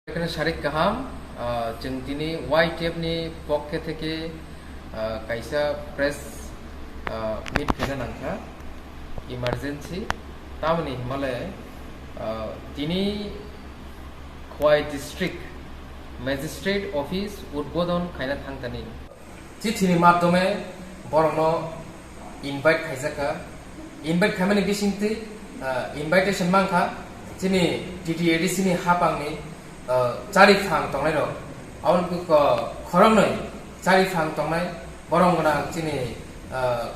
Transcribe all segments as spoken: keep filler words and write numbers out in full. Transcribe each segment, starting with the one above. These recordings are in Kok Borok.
Ekhane sarik kaham, ah, chwng tini Y T F ni pokhe theke, ah, kaisa press, ah, meet khaina nangkha, emergency. Tamoni himale, ah, tini Khowai District Magistrate Office udbodon khaina thangtani. Chithini madhyome borokno invite khaijakha. Invite khaimani bisingtwi, ah, invitation mankha chini T T A D C ni hapangni, ah, chariphang tongnairok. Aboni ko-, khoroknwi chariphang tongnai borok gwnang chini, ah,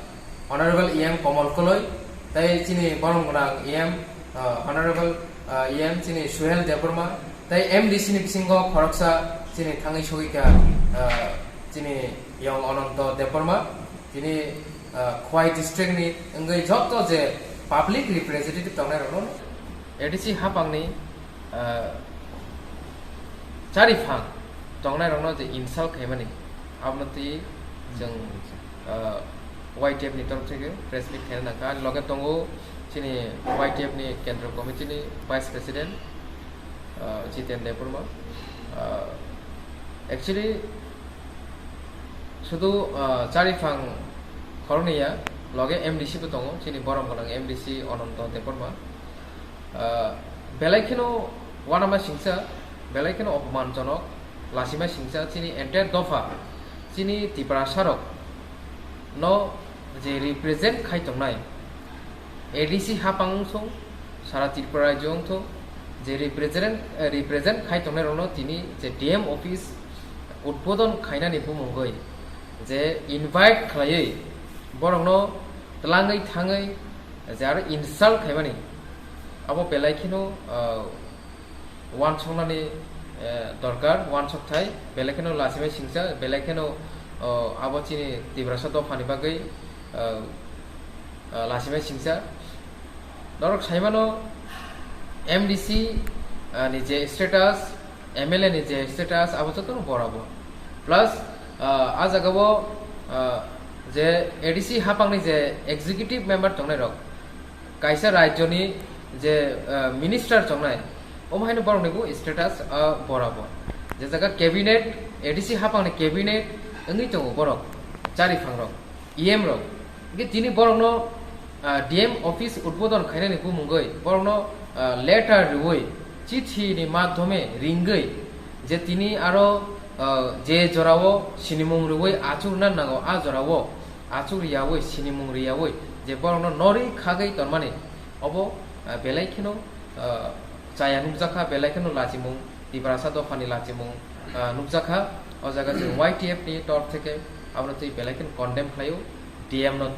Honorable E M Komol Koloi, tei chini borok gwnang E M, ah, Honorable, ah, E M chini Suhel Debbarma, tei M D C ni bisingo khoroksa chini thangwi sogwi kha, ah, chini Yong Ananto Debbarma, tini, ah, Khowai district ni wngwi joto je public representative tongnai rokno A D C hapangni, ah, chariphang tongnai rokno je insult khaimani, abono twi chwng, ah, Y T F ni torok theke press meet khaina nangkha. Ani loge tongo chini Y T F ni Kendra Committee ni Vice President, ah, Jiten Debbarma. Ah, actually, sudu, ah, chariphang khoroknwi ya, loge M D C bo tongo, chini borom gwnang M D C Ananto Debbarma. Ah, belai kheno uanama singcha, belai kheno opomanjonok, lasima singcha, chini entire dopha, chini Tiprasa rok no je represent khai tongnai, A D C hapang wngthung, sara Tripura rajyo wngthung, je represent, eh, represent khai tongnai rokno tini je D M office udbodon khainani bumungwi je invite khlaiwi borokno twlangwi thangwi je aro insult khaimani, abo belai kheno, ah, uansuknani, eh, dorkar, uansukthai, belai kheno lachibai singcha, belai kheno, oh, abo chini Tiprasa dophani bagwi, ah, ah, lachibai singcha. Norok saimano M D C, ah, ni je status, M L A ni je status, abo jotono borabo. Plus, ah, ah jagao, ah, je A D C hapangni je executive member tongnairok, kaisa rajyoni je, ah, minister tongnai, omo haino borokni bo status, ah, borabo. Je jaga cabinet, A D C hapangni cabinet wngwi tongo borok, chariphang rok, E M rok. Hingke tini borokno, ah, D M office udbodon khainani bumungwi borokno, ah, letter riwi, chithi ni madhyome ringwi, je tini aro, ah, je jorao sinimung riwi achukna nango, a jorao achuk riyawi, sinimung riyawi, je borokno norwi khagwi tonmani, obo, ah, belai kheno, ah, chaya nukjakha, belai kheno lachimung, Tiprasa dophani lachimung, ah, nukjakha. O jaga chwng Y T F ni tor theke abono twi belai kheno condemn khlaio D M no,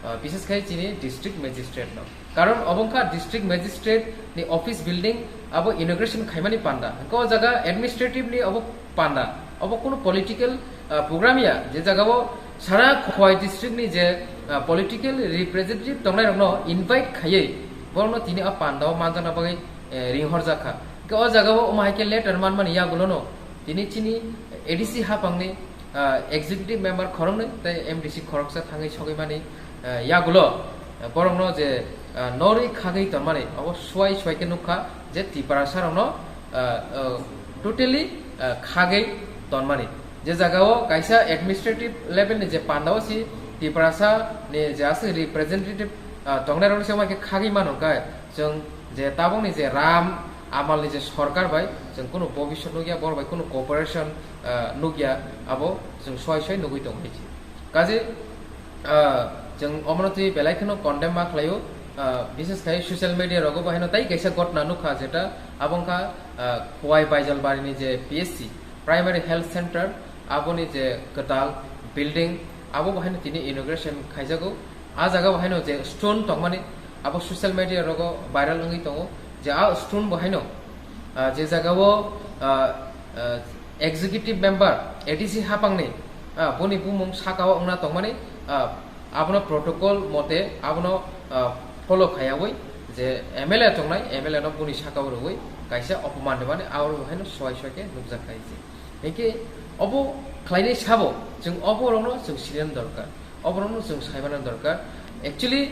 ah, bishes khai chini district magistrate no. Karon obo wngkha district magistrate ni office building, abo inauguration khaimani panda. Hwnkhe o jaga administrative ni obo panda. Obo kunu political, ah, program ya, je jagao sara Khowai district ni je, ah, political representative tongnai rokno invite khaiwi borokno tini a panda o manjakna bagwi, eh, ringhorjak kha. Hwnkhe o jagao omo hai khe letter manmani yagulono tini chini A D C hapangni, ah, executive member khoroknwi tei M D C khoroksa thangwi sogwi mani, ah, yagulo, ah, borokno je, ah, norwi khagwi tonmani, abo suai suai khe nukha je Tiprasa rokno, ah, ah, totally, ah, khagwi tonmani. Je jagao kaisa administrative level ni je pandao si Tiprasa ni je aswk representative, ah, tongnai rokno se omo hai khe khagwi mano khe chwng je tabukni je ram amal ni je sorkar bai chwng kunu bobiswt nukya, borok bai kunu cooperation, ah, nukya, abo chwng soi soi nugwi tongo hai se. Kaje, ah, chwng omono twi belai kheno condemn ma khlaio, ah, bishes khai social media rogo bo haino tai kaisa gotna nukha jeta abo wngkha, ah, Khowai Baijalbari ni je P H C, Primary Health Center, aboni je kwtal building, abo bo haino tini inauguration khaijago. A jaga bo haino je stone tongmani, abo social media rogo viral wngwi tongo, je a stone bo haino, ah, je jagao, ah, ah, executive member A D C hapangni, ah, boni bumung sakao wngna tongmani, ah, abono protocol mote abono, ah, follow khaiyawi je M L A tongnai, M L A no boni sakao rwui kaisa opoman rwmani, abo bo haino soi soi khe nukjak khai se. Hinkhe obo khlainai sabo chwng obo rokno chwng sinani dorkar. Oborokno chwng saimano dorkar. Actually,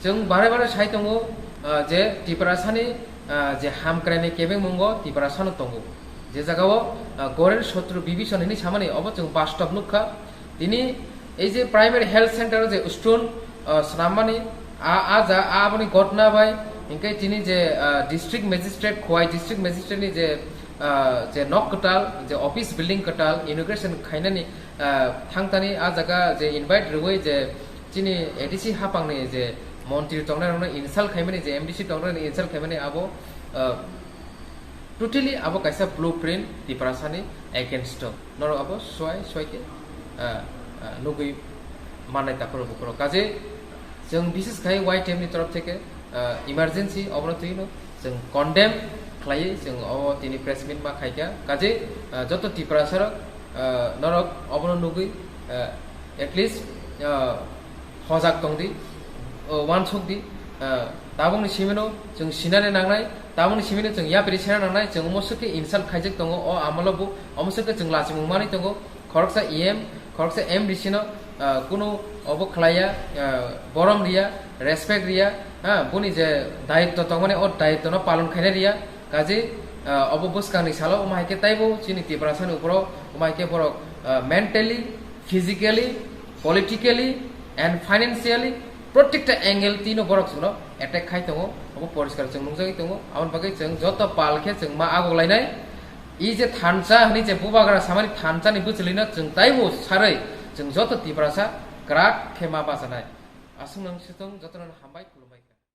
chwng bare bare sai tongo, ah, je Tiprasani, ah, je hamkraini kebengmungo Tiprasano tongo. Je jagao, ah, Gorer Sotru Bibison hinwi samani obo chwng bastob nukha. Tini ei je primary health center o je stone, ah, swnammani a, a ja, aboni gotna bai hinkhe tini je, ah, district magistrate, Khowai district magistrate ni je, ah, je nok kwtal, je office building kwtal inauguration khainani, ah, thangtani a jaga je invite rwui je chini A D C hapangni je montri tongnai rokno insult khaimani, je M D C tongnai rokno insult khaimani abo, ah, totally abo kaisa blueprint Tiprasani against o. Norok abo swai swai khe, ah, ah, nugui mannai takhurok bukhurok. Kaje chwng bises khai Y T F ni torof theke, ah, emergency obono twino chwng condemn khlaiwi chwng obo tini press meet ma khaikha. Kaje, ah, joto Tiprasarok, ah, norok obono nugui, ah, at least, ah, hojak tongdi, o, uansukdi, ah, tabukni simino chwng sinani nangnai, tabukni simino chwng yapri sena nangnai, chwng omo swkhe insult khaijak tongo, o amolo bo omo swkhe chwng lachimung manwi tongo, khoroksa E M, khoroksa M D C no, ah, kunu obo khlaiya, ah, borom riya, respect riya, ha, boni je dayitto tongmani o dayitto no palon khaina riya, kaje, ah, obo bwskangni salo omo hai khe taibo chini Tiprasani uporo omo hai khe borok, ah, mentally, physically, politically and financially protekta angle tino borok chwngno attack khai tongo, obo poriskar chwng nukjagwi tongo. Aboni bagwi chwng joto pal khe chwng ma agok lainai. I je thansa hwnwi je bubagra samani thansani bwchwlwino chwng taibo sarwi chwng joto Tiprasa kwrak khe ma bachanai. Aswk nang sitong jotono hambai.